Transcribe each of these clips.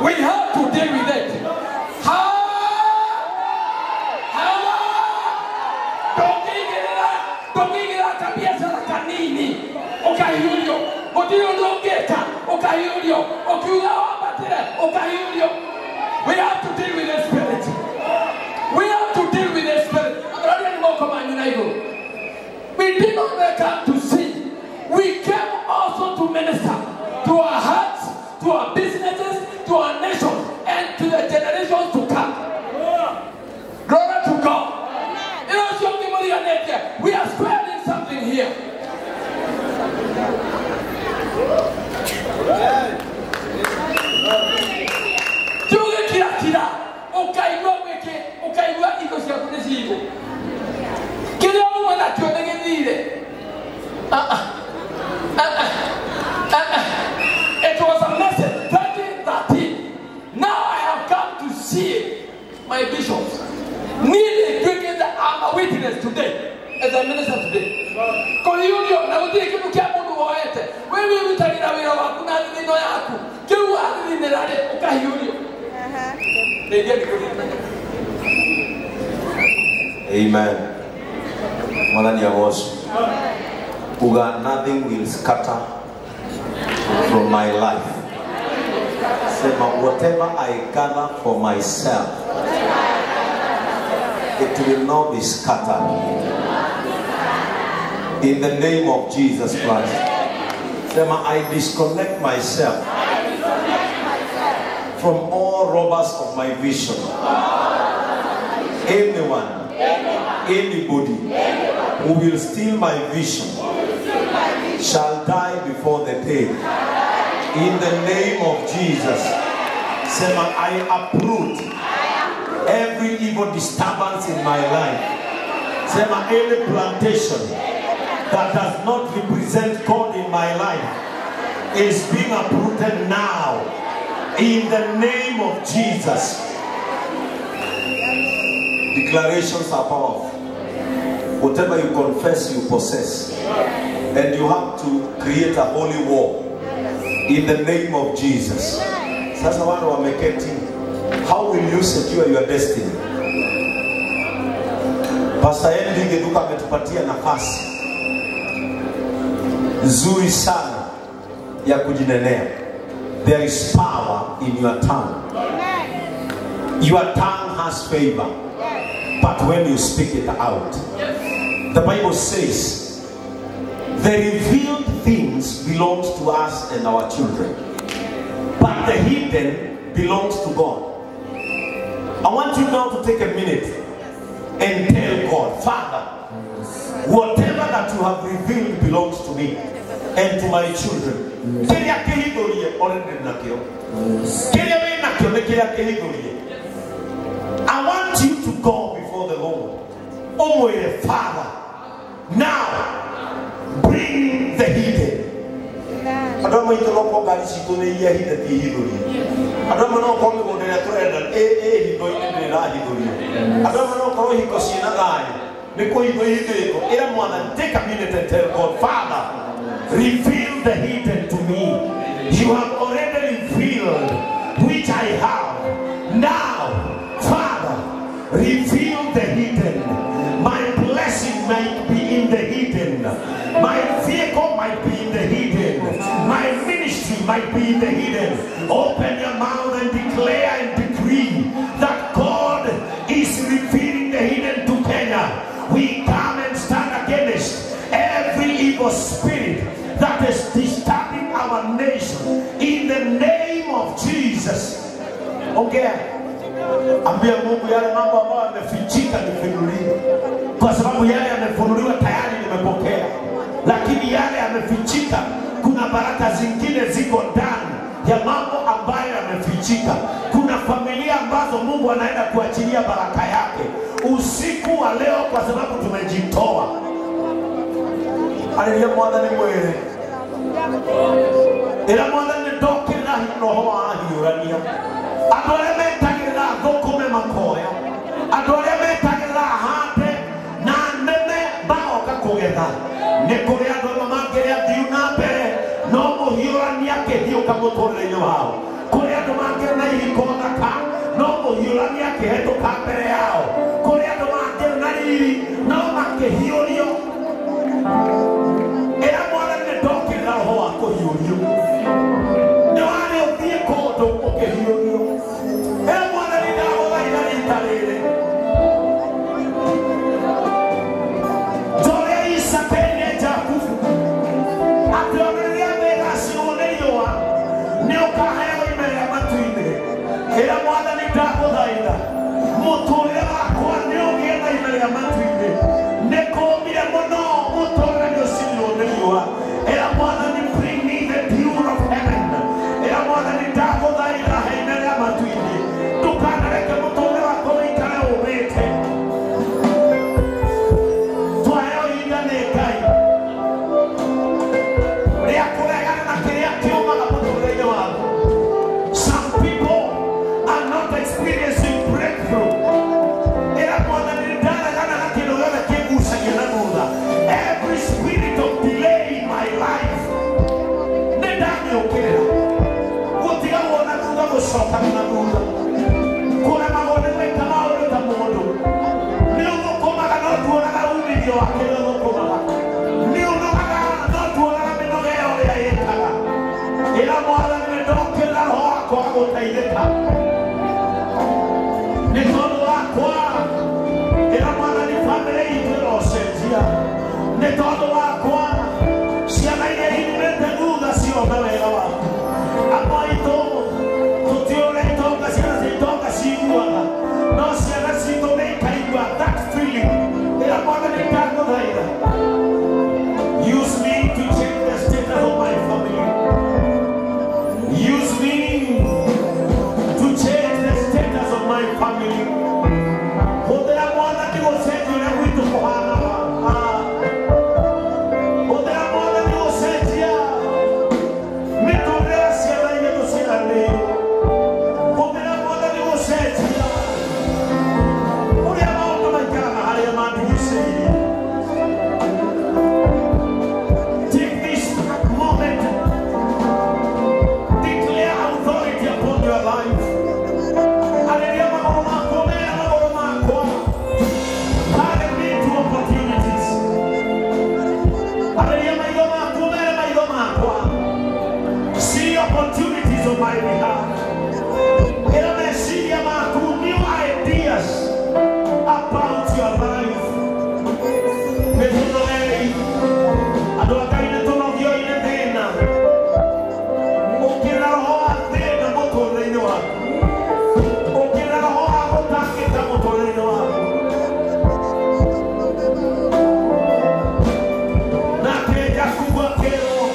We have to deal with it. Ha! Ha! Ndũngĩigĩrĩra kabiacara kanini ũkahiũrio, gũtirĩ ũndũ ũngĩka ũkahiũrio, ũkiuga wambatĩre ũkahiũrio. We have to deal with the spirit. We have to deal with the spirit. Angalia ni moko manyu na igũrũ. We did not come to see. We came also to minister to our hearts, to our businesses, to our nations, and to the generations to come. Glory to God. You know, we are squaring something here. Tugĩkirakira, ũkaigua wĩke, ũkaigua indo ciaku nĩ ciigũ. Kĩrĩa uma nakĩo nĩ gĩthire. It was a message, 2013. Now I have come to see my bishops. Nearly drinking that I'm a witness today, as a minister today. Kũhiũrio na gũtirĩ kĩndũ kĩa mũndũ woete. We wĩrutagĩra wĩra waku na thithino yaku. Kĩu wathithinĩra rĩ, ũkahiũrio. Ndeithia nĩ kũririkana. Amen. Mwathani agocwo. Uga, nothing will scatter from my life. Sema, whatever I gather for myself, it will not be scattered. In the name of Jesus Christ. Sema, I disconnect myself from all robbers of my vision. Anyone, anybody who will steal my vision shall die before the day. In the name of Jesus. Sema, I uproot every evil disturbance in my life. Sema, any plantation that does not represent God in my life is being uprooted now. In the name of Jesus. Declarations are powerful. Whatever you confess, you possess. And you have to create a holy war. In the name of Jesus. Sasa wale wameketi, how will you secure your destiny? Pastor Henry Ngeduka ametupatia nafasi nzuri sana ya kujinenea. There is power in your tongue. Your tongue has favor. But when you speak it out, the Bible says, the revealed things belongs to us and our children, but the hidden belongs to God. I want you now to take a minute and tell God, Father, whatever that you have revealed belongs to me and to my children. Kĩrĩa kĩhithũrie already nakĩo. Kĩrĩa wĩ nakĩo nĩ kĩrĩa kĩhithũrie. I want you to go before the Lord. Ũmwĩre, Father, now bring the hidden. Andũ amwe aitũ no korwo ngari citũ nĩ iria hithe ti hithũrie. Andũ amwe no korwo mĩgũnda ĩrĩa tũrenda ĩ hitho-inĩ ndĩrahithũrio. Andũ amwe no korwo ihiko ciĩna thayũ nĩ kũhithwo ihithĩtwo. Ĩra Mwathani, take a minute and tell God, Father, reveal the hidden to me. You have already revealed which I have. Now, Father, reveal the hidden. My blessing might be in the hidden. My vehicle might be in the hidden. My ministry might be in the hidden. Open your mouth and declare and decree that God is revealing the hidden to Kenya. We come and stand against every evil spirit that is disturbing our nation. In the name of Jesus. Okay. Ambia Mungu yale mambo ambayo yamefichika nifunulie. Kwa sababu yale yamefunuliwa tayari nimepokea. Lakini yale yamefichika, kuna baraka zingine ziko ndani ya mambo ambayo yamefichika. Kuna familia ambazo Mungu anaenda kuachilia baraka yake usiku wa leo kwa sababu tumejitoa. Haleluya, Mwathani mwere. Ĩra Mwathani ndokĩrĩra roho wa ahiũrania. Andũ arĩa metagĩrĩra thũkũme makoya. Andũ arĩa metagĩrĩra hande na nene magoka kũgetha. Nĩ kũrĩ andũ amwe mangĩrĩa thiu na mbere no mũhiũrania akĩhiũka mũtũrĩre-inĩ wao. Kũrĩ andũ mangĩrĩ na Firauni akĩhetũka mbere yao. Kũrĩ andũ mangĩrĩ na riri no makĩhiũrio. Ĩra Mwathani nĩ ndokĩrĩra roho wa kũhiũrio. Nĩ warĩ ũthiĩ kũndũ ũkĩhiũrio. Ĩra Mwathani ndagũthaitha rita rĩrĩ. Ta ũrĩa Isaka erire Jakubu atĩ ona rĩrĩa thĩ ĩgacinwo nĩ riũa nĩ ũkaheo ime rĩa matu-inĩ. Ĩra Mwathani ndagũthaitha mũtũrĩre wakwa nĩ ũgĩe na ime rĩa matu-inĩ. Nĩ kũũmire mũno mũtũrĩre nĩ ũcinirwo nĩ riũa. Ĩra Mwathani bring me the dew of heaven. Ĩra Mwathani ndagũthaitha he ime rĩa matu-inĩ. Ndũkanareke mũtũrĩre wakwa ũikare ũmĩte. Twaheo ihinda nĩ Ngai rĩa kũregana na kĩrĩa kĩũmaga mũtũrĩre-inĩ waku. Some people are not experiencing breakthrough. Ĩra Mwathani ndaregana na kĩndũ gĩothe kĩngucagia na thutha. Every spirit of delay in my life nĩ ndamĩũkĩrĩra. Gũtigagwo na thutha, gũcokaga na thutha. Kũremagwo nĩ gwĩka maũndũ ta mũndũ. Nĩ ũthũkũmaga no nduonaga umithio wa kĩrĩa ũthũkũmaga. Nĩ ũnogaga no nduonaga mĩnoga ĩyo ũrĩa ĩkaga. Ĩra Mwathani nĩ ndokĩrĩra roho wakwa wa gũteithĩka. Nĩ tondũ wakwa ĩra Mwathani bamĩrĩ itũ ĩrocenjia. Nĩ tondũ wakwa ciana iria imĩte thutha ciona wega waku. Amwe aitũ tũtiũĩ ũrĩa itonga ciana cia itonga ciguaga, no ciana citũ nĩ ikaigua that feeling. Ĩra Mwathani ndagũthaitha. Use me to change the status of my family. Use me to change the status of my family. Hũthĩra Mwathani gũcenjia ũrĩa gwitũ kũhanaga. Hũthĩra Mwathani gũcenjia mĩtũrĩre ya ciana iria tũciaranĩirwo. Hũthĩra Mwathani gũcenjia ũrĩa maũndũ maikaraga harĩa mandigicĩirie. Take this moment. Declare authority upon your life. Arĩria magũrũ makwa, mera magũrũ makwa. Carry me to opportunities. Arĩria maitho makwa, mera maitho makwa. See opportunities on my behalf. Ĩra meciria maku new ideas about your life. Nĩ tũnogei. Andũ a Ngai nĩ tũnogio-inĩ thĩna. Ũkĩra roho wa thĩna mũtũrĩre-inĩ waku. Ũkĩra roho wa gũtangĩka mũtũrĩre-inĩ waku. Nake Jakubu akĩrwo,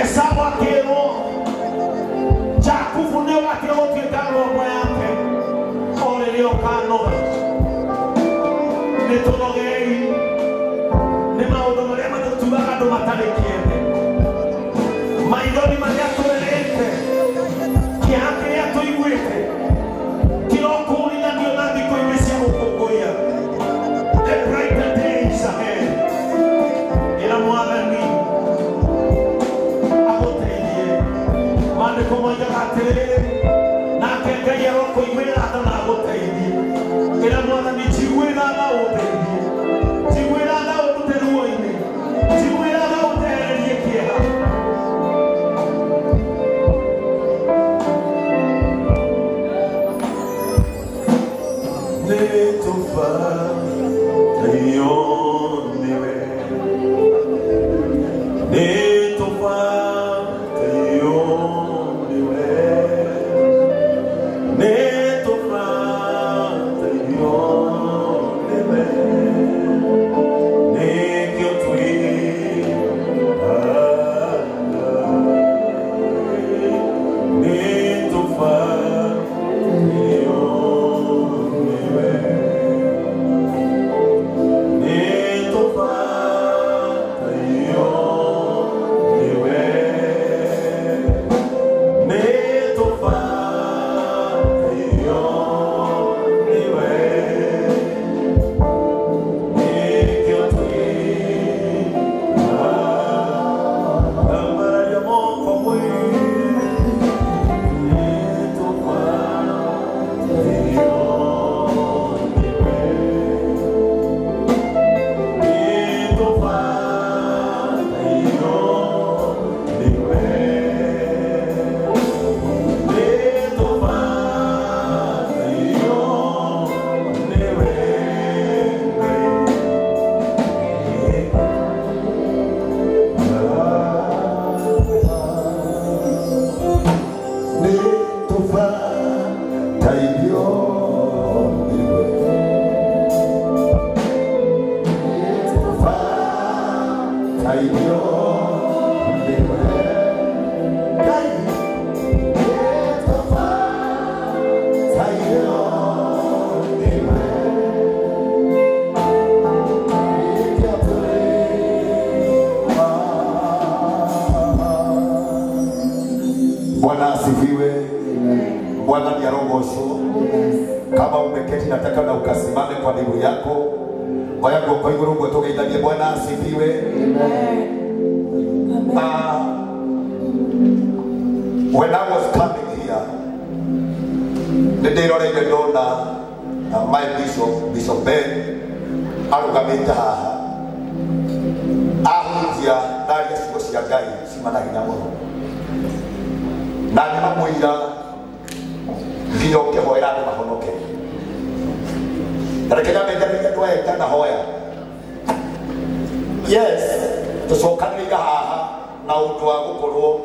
Esau akĩrwo, Jakubu nĩ ũgatiga gũtuĩka ngombo yake o rĩrĩa ũkanoga. Nĩ tũnogei nĩ maũndũ marĩa matũtuaga andũ matarĩ kĩene. Maithori marĩa tũrĩrĩte, kĩeha kĩrĩa tũiguĩte, kĩrokũũrithanio na thikũ ingĩ cia gũkũngũiya. The brighter days ahead. Ĩra Mwathani agũteithie. Maandĩko moigaga atĩrĩrĩ, nake Ngai arokũiguĩra tha na agũteithie. Ĩra Mwathani njiguĩra tha ũndeithie. Njiguĩra tha ũndute ruo-inĩ. Njiguĩra tha ũndehererie kĩeha. Bwana asifiwe. Bwana ni arogocwo. Kama umeketi nataka na ukasimame kwa miguu yako. Oya guoko iguru guo tugeithanie. Bwana asifiwe. When I was coming here, nĩndĩroreire ndona my bishop, Bishop Ben, arũgamĩte haha ahunjia na aria ciugo cia Ngai cima na hinya mũno, na nĩ mamũira nginya ũkĩhoera andũ mahonoke. Na reke nyambe njarĩrie andũ aya itanahoya. Yes, tũcokanĩrĩire haha na ũndũ wa gũkorwo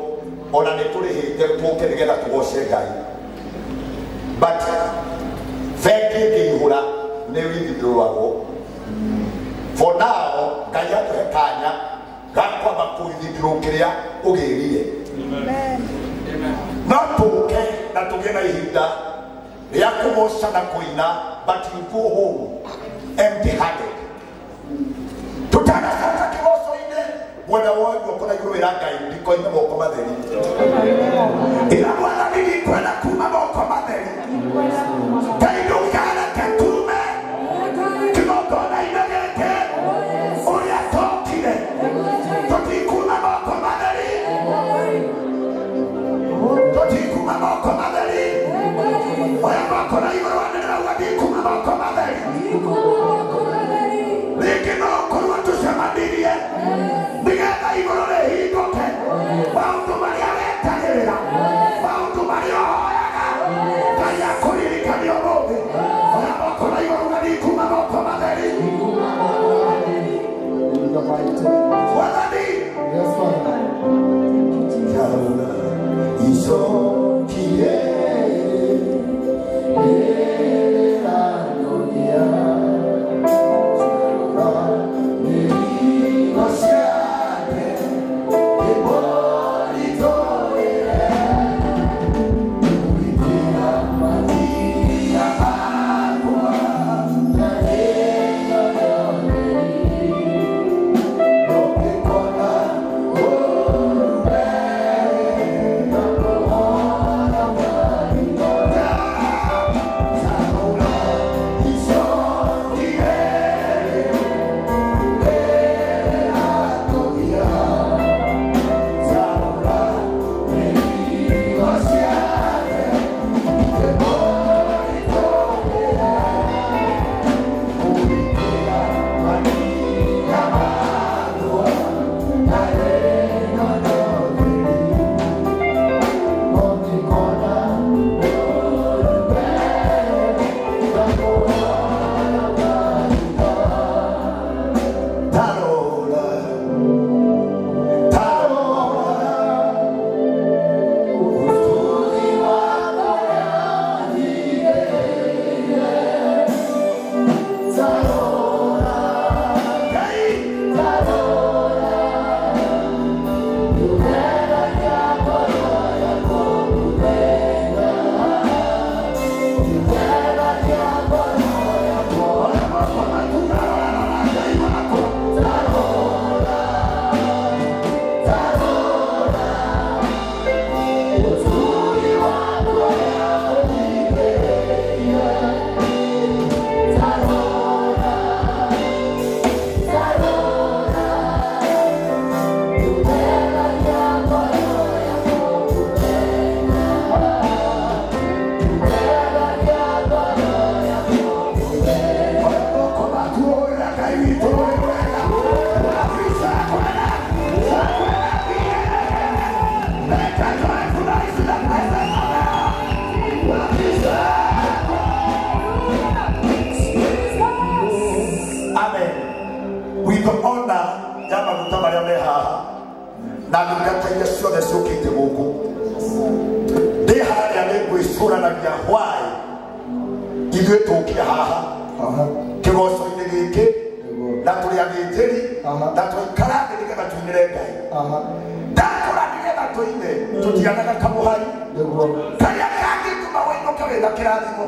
ona nĩ tũrĩhĩte tũke nĩgetha tũgoce Ngai, but bengi ĩngĩihũra nĩ withdrawagwo. For now Ngai atũhe kanya ga kwamba kũ-withdraw kĩrĩa ũgĩrire. No tũke na tũgĩe na ihinda rĩa kũgoca na kũina, but you go home empty handed. Tutanacoka kĩgoco-inĩ, mwena wa guoko na igũrũ ĩra Ngai ndikoime moko matheri. Ĩra Mwathani ndikwenda kuma moko matheri. Ngai ndũkareke tume kĩgongona-inĩ gĩkĩ ũrĩa tũkire. Tũtikuma moko matheri. Tũtikuma moko matheri. Oya moko na igũrũ wanĩrĩra uga ndikuma moko matheri. Rĩngĩ no ũkorwo tũcemanirie nĩgetha igũrũ rĩhingũke. Maũndũ marĩa wetagĩrĩra, maũndũ marĩa ũhoyaga, Ngai akũririkanie ũmũthĩ. Oya moko na igũrũ uga ndikuma moko matheri. Mwathani icokie na ndungata iria ciothe ciũkĩte gũkũ ndĩ harĩa Tũranagia why ithuĩ tũkire haha kĩgoco-inĩ gĩkĩ na tũrĩ athĩnjĩri na twaikara thĩ nĩgetha tũinĩre Ngai. Ndakũra nĩgetha tũine tũtianaga kamũhari karĩa kangĩtũma wĩinũke wĩna kĩrathimo.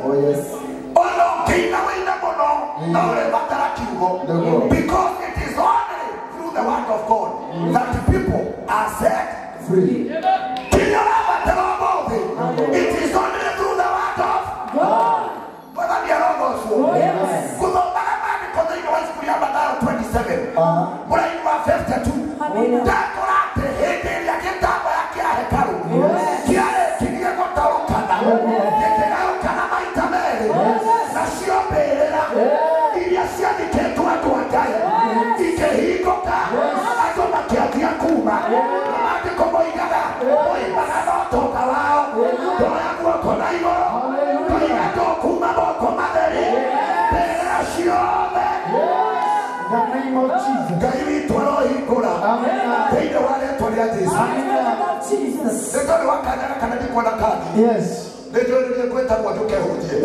Ona ũkĩina wĩina mũno no ũrĩbatara kiugo, because it is only through the word of God that people are set free. Kĩrĩa ũrabatara ũmũthĩ, it is only through the word of God. Mwathani arogocwo. Gũthomaga maandĩko thĩinĩ wa ibuku rĩa Mathayo 27 mũraini wa 52, ndakora atĩ hĩndĩ ĩrĩa gĩtambaya kĩa hekarũ kĩarĩkirie gũtarũkana, gĩkĩgarũkana maita merĩ, nacio mbĩrĩra iria ciathikĩtwo andũ a Ngai ikĩhingũka, andũ makĩambia kuma. Maandĩko moigaga moimaga na ũtonga wao, ndoya guoko na igũrũ, ndoiga tũkuma moko matheri, mbĩrĩra ciothe Ngai witũ arohingũra thĩinĩ wa rĩtwa rĩa Jesũ. Nĩ tondũ wa kanya gaka na ndikuona kandi nĩ njũĩ nĩ ngwĩtagwo njũke hunjie,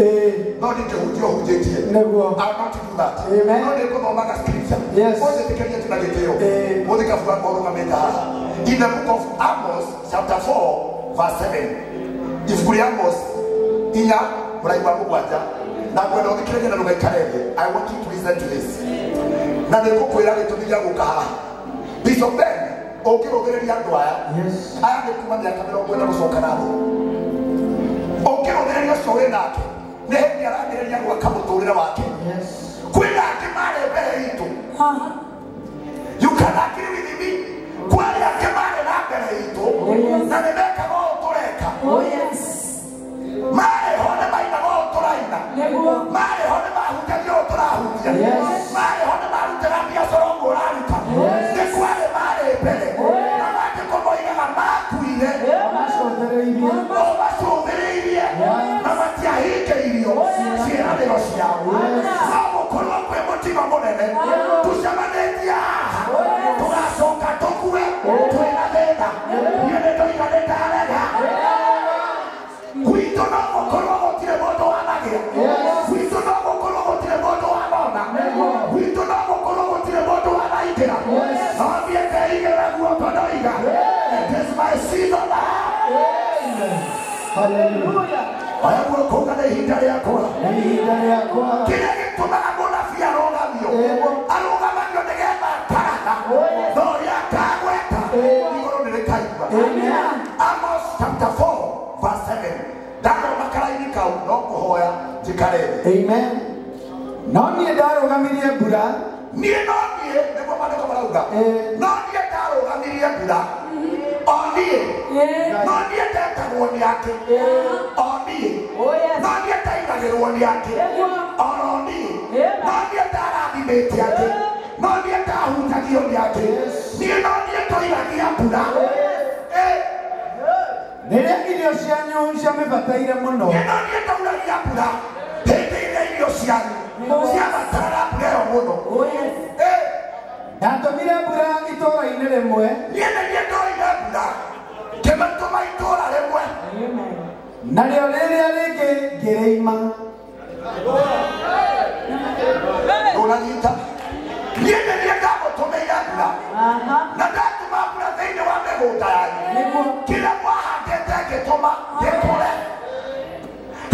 no ndingĩhunjia ũhunjĩtie. I will not do that. No nĩ ngũthomaga scripture. Ũnjĩtĩkĩrie tu na gĩtĩo mũthikabu wakwa ũrũgamĩte haha. In the book of Amos chapter 4 verse 7, ibuku rĩa Amos 4 mũraini wa 7, na ngwenda ũthikĩrĩrie na ndũgaikare thĩ. I want you to listen to this. Na nĩ ngũkwĩra gĩtũmi gĩa gũka haha. Bishop Ben, ũngĩrũthĩrĩria andũ aya, aya nĩ kuma mĩaka 40 gũcoka na thĩ. Ũngĩrũthĩrĩria ũcio wĩ nake, nĩ hĩndĩ arambĩrĩria gwaka mũtũrĩre wake. Kwĩna angĩ marĩ mbere itũ. You can agree with me. Kwarĩ angĩ marĩ na mbere itũ, na nĩ mekaga ũũ tũreka. Marĩ ho nĩ mainaga ũũ tũraina. Marĩ ho nĩ mahunjagia ũũ tũrahunjia. Marĩ ho nĩ marutaga biacara ũguo ũraruta. Nĩ kwarĩ marĩ mbere. Na maandĩko moigaga makuire o macũthĩrĩirie na matiahingĩirio ciĩranĩro ciao. No gũkorwo kwĩ mũtino mũnene tũcemanĩtie haha, tũgacoka tũkue twĩna thĩna. Niĩ nĩ ndoiga nĩ ndarega. Gwitũ no gũkorwo gũtirĩ mũndũ wanagĩa. Gwitũ no gũkorwo gũtirĩ mũndũ wanona. Gwitũ no gũkorwo gũtirĩ mũndũ wanaingĩra. No niĩ ndeigĩra guoko ndoiga, it is my season now. Oya guoko uga nĩ ihinda rĩakwa. Kĩrĩa gĩtũmaga mũnabii arũgamio, arũgamagio nĩgetha akarana, no ũrĩa akagweta igũrũ nĩ rĩkaigua. Amos chapter 4 verse 7. Ndathoma karaini kau no kũhoya njikare thĩ. Amen. No niĩ ndarũgamirie mbura. Niĩ no niĩ, nĩguo maandĩko marauga. No niĩ ndarũgamirie mbura. O niĩ. No niĩ ndetagwo nĩ angĩ. O niĩ. No niĩ ndainagĩrwo nĩ angĩ. Oro niĩ. No niĩ ndarathimĩte angĩ. No niĩ ndahunjagio nĩ angĩ. Niĩ no niĩ ndoiragia mbura. Rĩrĩa irio cianyu ciamĩbataire mũno. Niĩ no niĩ ndauragia mbura hĩndĩ ĩrĩa irio cianyu ciabataraga mbura ĩyo mũno. Ndatũmire mbura itũũra-inĩ rĩmwe. Niĩ nĩ niĩ ndoire mbura ngĩmatũma itũũra rĩmwe, narĩo rĩrĩa rĩngĩ ngĩrĩima. Ndũnanyita. Niĩ nĩ niĩ ndamũtũmĩire mbura na ndatũma mbura thĩinĩ wa mĩgũnda yanyu. Kĩrĩa mwahandĩte ngĩtũma gĩkũre.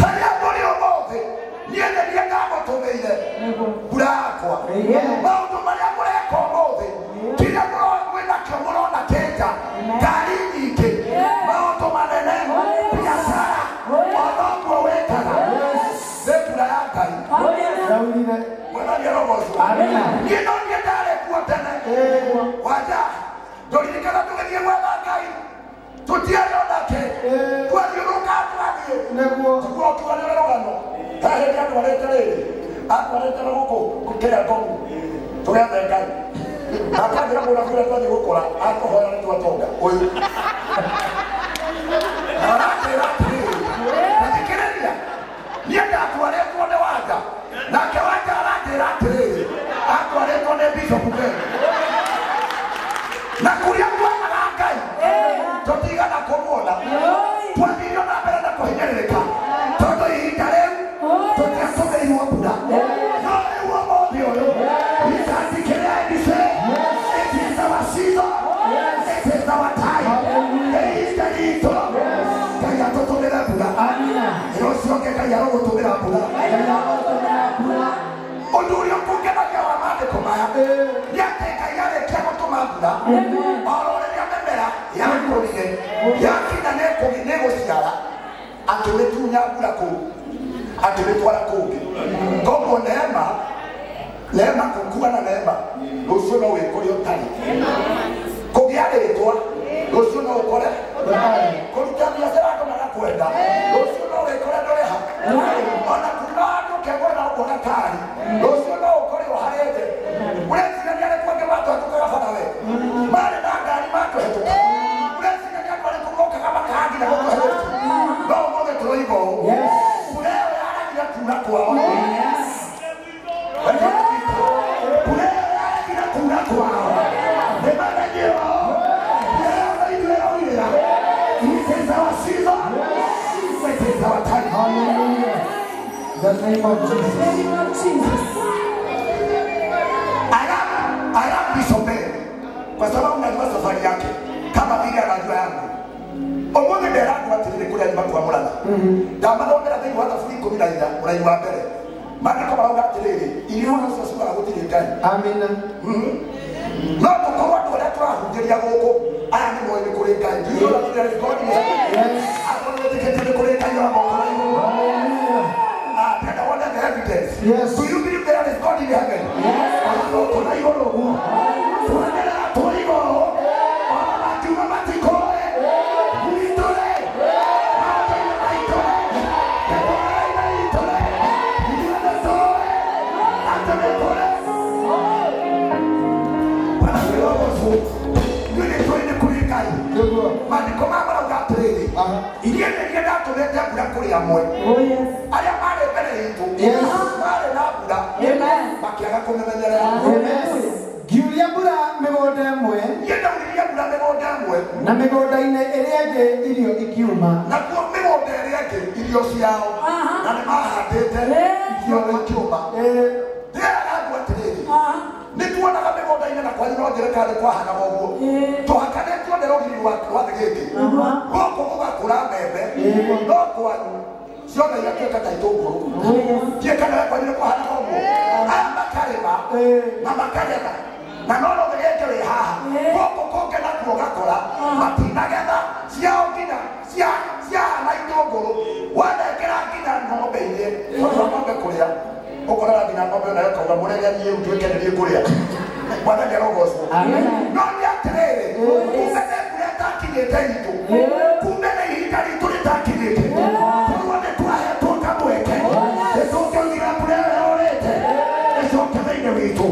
Harĩa mũrĩ ũmũthĩ, niĩ nĩ niĩ ndamũtũmĩire mbura yakwa. Maũndũ marĩa mũreka ũmũthĩ, kĩrĩa mwĩnakĩo mũrona kĩnja, ngari nyingĩ, maũndũ manene, biacara, ona ũguo wĩkaga, nĩ mbura ya Ngai. Mwathani arogocwo. Niĩ no niĩ ndarĩ kuo tene. Wanja, ndũririkana tũgĩthiĩ gwetha Ngai, tũtiarĩ onake, twathiũrũrũka twathiĩ. Tiguo ũkiuga nĩ ũrĩ rũgano. He hĩndĩ andwarĩte rĩrĩ, andwarĩte na gũkũ kĩrĩa ngomu, tũgethe Ngai. Na twathiĩ na mũnabii ũrĩa twathiĩ gũkora, akũhoya nĩ twatonga ũyũ. Na aratwĩra atĩrĩrĩ, tathikĩrĩria, niĩ ndatwarĩtwo nĩ Wanja, nake Wanja aranjĩra atĩrĩrĩ, atwarĩtwo nĩ Bishop Ben. Na kũrĩa twethaga Ngai, tũtigana kũmuona. Twathiire na mbere na kũhinyĩrĩrĩka. Ngai arogũtũmĩra mbura. Ũndũ ũrĩa ũkũngenagia wa maandĩko maya nĩ atĩ Ngai arĩkia gũtũma mbura oro rĩrĩa mĩmera yakũrire yakinya nĩ gũciara akĩmĩtunya mbura kũu akĩmĩtwara kũngĩ. Koguo neema neema kũkua na neema rũciũ no wĩkore ũtarĩ kũgĩa rĩtwa rũciũ no ũkore kũruta biacara andũ magakwenda rũciũ no wĩkore ndũrĩha ona kuma andũ kegwena ũguo gakari rũciũ no ũkore ũharĩte ũreciria nĩ arĩkũ angĩ matũhetũkaga bara we marĩ na ngari matũhetũka ũreciria nĩ andũ arĩkũ mokaga makahangira gũtũhe rũciũ no ũmũthĩ tũroiga ũũ mbura ĩyo yaragira kuura kwao mbura ĩyo yaragira kuura kwao nĩmamenye ũũ mbura ĩyo no ithuĩ ĩraurĩra. It is our season. It is our time. Hallelujah. The name of Jesus. The name of Jesus. I am Bishop Ben. Kwa sababu najua safari yake kama vile anajua yangu. Ũmũthĩ nderagwo atĩrĩrĩ kũrĩa nyuma kwamũrana. Ndamathomera thĩinĩ wa thaburi 14 mũraini wa mbere. Maandĩko marauga atĩrĩrĩ, irio nacio ciugaga gũtirĩ Ngai. Amina. No tũkorwo andũ arĩa tũrahunjĩria gũkũ aya nĩ moĩ nĩ kũrĩ Ngai. Do you know that there is God in heaven? Yes. Andũ nĩ metĩkĩtie nĩ kũrĩ Ngai ona moko na igũrũ. Hallelujah. And I want the evidence. Yes. Do you believe there is God in heaven? Yes. Ona moko na igũrũ ũguo. Twenderera tũrĩ igũrũ. Ona makiuga matikoe. Gwitũ-rĩ. Maũndũ-inĩ maitũ-rĩ. Mĩtũũrĩre-inĩ itũ-rĩ. Ithuĩ nĩ tũĩ atĩ nĩ kũrĩ. Bwana wĩrogocwo. Ithuĩ nĩ tũĩ nĩ kũrĩ Ngai. Nĩguo. Maandĩko maya marauga atĩrĩrĩ, Aha. iria nĩ ndatũmĩte mbura kũrĩ amwe Oh yes. arĩa marĩ mbere itũ Yes. marĩ na mbura Amen. makĩaga kũmĩmenyerera. Amen. Ngiuria mbura mĩgũnda ĩmwe Niĩ ndauririe mbura mĩgũnda ĩmwe na mĩgũnda-inĩ ĩrĩa ĩngĩ irio ikiuma. nakuo mĩgũnda ĩrĩa ĩngĩ irio ciao Aha. na nĩ mahandĩte irio ikiuma. Ndĩraga andũ atĩrĩrĩ, nĩ tuonaga mĩgũnda-inĩ na kwanyu no njĩre kana nĩ kwahanaga ũguo tũhakanĩtio nĩ rũgiri rwa thĩgĩngĩ gũkũ gũgakũra mbembe no kwanyu ciothe igatuĩka ta itũngũrũ. Ndiĩ kana we kwanyu nĩ kwahanaga ũguo. Aya makarĩma na makagetha na no rũthĩgĩngĩ rwĩ haha gũkũ kũngĩ nakuo gakũra matinagetha ciao nginya ciahana itũngũrũ wanengera nginya ng'ombe-inĩ tondũ wa ng'ombe kũrĩa ũkoraga nginya ng'ombe nayo ĩkauga mũrege niĩ ũtuĩke nĩ niĩ ngũrĩa. Mwathani arogocwo. No nĩ atĩrĩrĩ, kumbe nĩ mbura ĩtakinyĩte itũ, kumbe nĩ ihinda ritũ rĩtakinyĩte, korwo nĩ twahetwo kamweke nĩ tũngĩoigire mbura ĩyo yorĩte ĩcoke thĩinĩ witũ.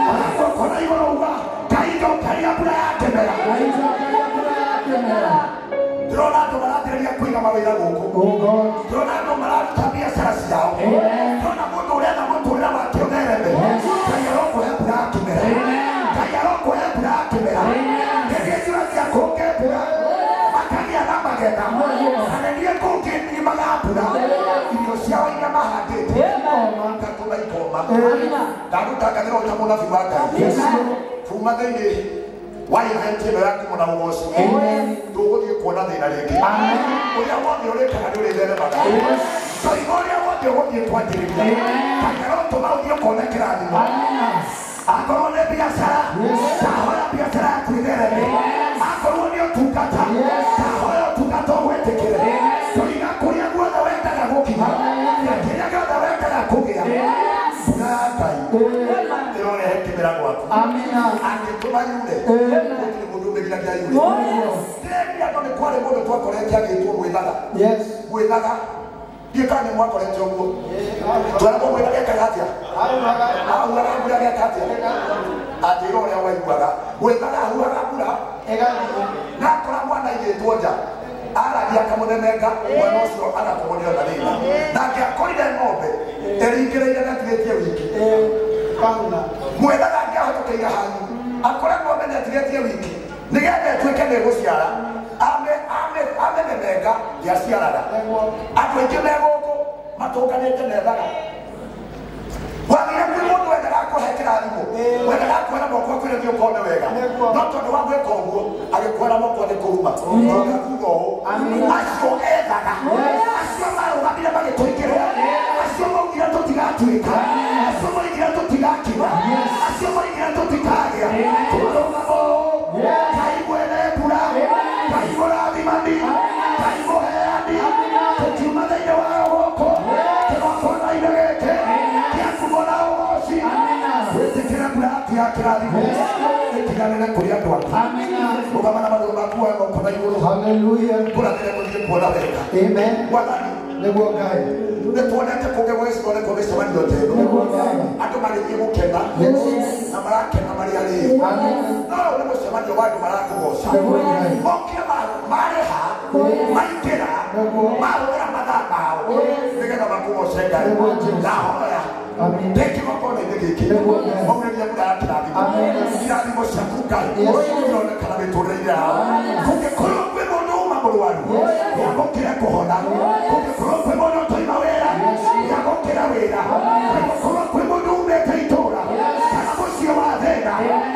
Ona guoko na igũrũ uga Ngai njokeria mbura ya kĩmera. Ndĩrona andũ marambĩrĩria kũiga mawĩra gũkũ. Oh God. Ndĩrona andũ mararuta biacara ciao. Ndĩrona mũndũ ũretha mũtũrĩre wake ũthereme. Ngai arokũhe mbura ya kĩmera. Ngai arokũhe mbura ya kĩmera. Rĩrĩa njũragia kũngĩ mbura makagĩa na magetha na nĩniĩ kũngĩ nĩmaga mbura irio ciao iria mahandĩte ngatũma ikoma. Ndaruta ngathĩra ũta mũnabii wa Ngai kuma thĩinĩ wa event ĩno ya kumo na ũgoci ndũgũthiĩ kuona thĩna rĩngĩ. Ũrĩa wothe ũrĩkaga nĩ ũrĩtheremaga. Toiga ũrĩa wothe ũgũthiĩ kwanjĩrĩria Ngai arotũma ũthiĩ ũkone kĩrathimo. Akorwo nĩ biacara ndahoya biacara yaku ĩthereme. Akorwo nĩ ũtungata ndahoya ũtungata ũgwĩtĩkĩre. Toiga kũrĩa guothe wendaga gũkinya na kĩrĩa gĩothe wendaga kũgĩa mbura ya Ngai ĩrorehe kĩmera gwaku. Amina. Angĩtũma yure gũtirĩ mũndũ ũmĩgiragia yure. Ndĩrerire andũ nĩ kwarĩ mũndũ twakorete agĩtwo Mwĩthaga. Yes. Mwĩthaga ndiũĩ kana nĩ mwakorete ũguo. Tweragwo Mwĩthaga ekaga atĩa? Ahuhaga mbura ageka atĩa? Anjĩra ũrĩa waiguaga. Mwĩthaga ahuhaga mbura na akora mwana aigĩtwo nja aragia akamũnemenga mwana ũcio agakorwo nĩ ona thĩna. Nake akorire ng'ombe ĩringĩrĩire na ĩtigĩtie wiki. Mwĩthaga angĩahĩtũkĩire hanyu akore ng'ombe nĩ ĩtigĩtie wiki nĩgetha ĩtuĩke nĩ ĩgũciara amĩnemenga ndĩaciaraga. Andũ aingĩ me gũkũ matũnganĩte nethaga. Wathire kwĩ mũndũ wendaga kũhe kĩrathimo, wendaga kuona moko akwĩre thiĩ ũkone wega, no tondũ wa gwĩka ũguo agĩkuona moko nĩ kũruma. Ndoka kuga ũũ, acio ethaga, acio marũgamire magĩtũingĩrĩra. Tũtigatuĩka acio moigire tũtigakinya acio moigire tũtikagĩa tũrũgamo Ngai mwene mbura Ngai mũrathimani Ngai mũheani tũkiuma thĩinĩ wa gũkũ kĩgongona-inĩ gĩkĩ kĩa ngumo na ũgoci wĩtĩkĩre mbura yaku ya kĩrathimo ĩkinyanĩre kũrĩ andũ aku rũgama na magũrũ maku wa moko na igũrũ Hallelujah. kũrathĩre gũthiĩ kuona wega Amen. Mwathani Nĩguo Ngai. nĩ tuonete kũngĩ gwĩcironekwo mĩcemanio ta ĩno Nĩguo Ngai. andũ magĩthiĩ gũkena na marakena marĩ arĩu no ũyũ nĩ mũcemanio wa andũ marakũgoca Nĩguo Ngai. mokire marĩha maingĩra mahũthĩra mathaa mao nĩgetha makũgoce Ngai Nĩguo Jesu. ndahoya Amen. ndĩ kĩgongona-inĩ gĩkĩ Nĩguo Ngai. maurĩria mbura ya kĩrathimo Amen. irathimo ciaku Ngai Yes. ironekana mĩtũrĩre-inĩ yao kũngĩkorwo kwĩ mũndũ uma mũrwaru nĩamũkĩre kũhona kũngĩkorwo kwĩ mũndũ ũtoima wĩra nĩamũkĩre wĩra kũngĩkorwo kwĩ mũndũ umĩte itũũra kana mũciĩ wa thĩna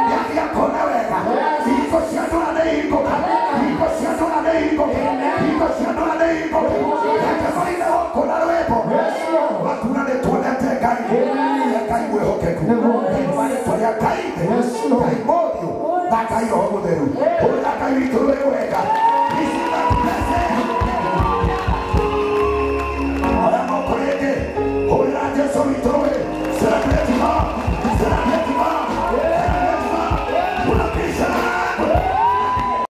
nĩathiĩ akona wega hingo cia ndũra nĩ hingũka hingo cia ndũra nĩ hingũke hingo cia ndũra nĩ hingũke reke moime gũkũ na rwĩmbo makuna nĩ tuonete Ngai Ngai mwĩhokeku thĩinĩ wa rĩtwa rĩa Ngai Ithe Ngai Mũriũ na Ngai Roho Mũtheru hũrĩra Ngai witũ rwĩ wega. Receive that.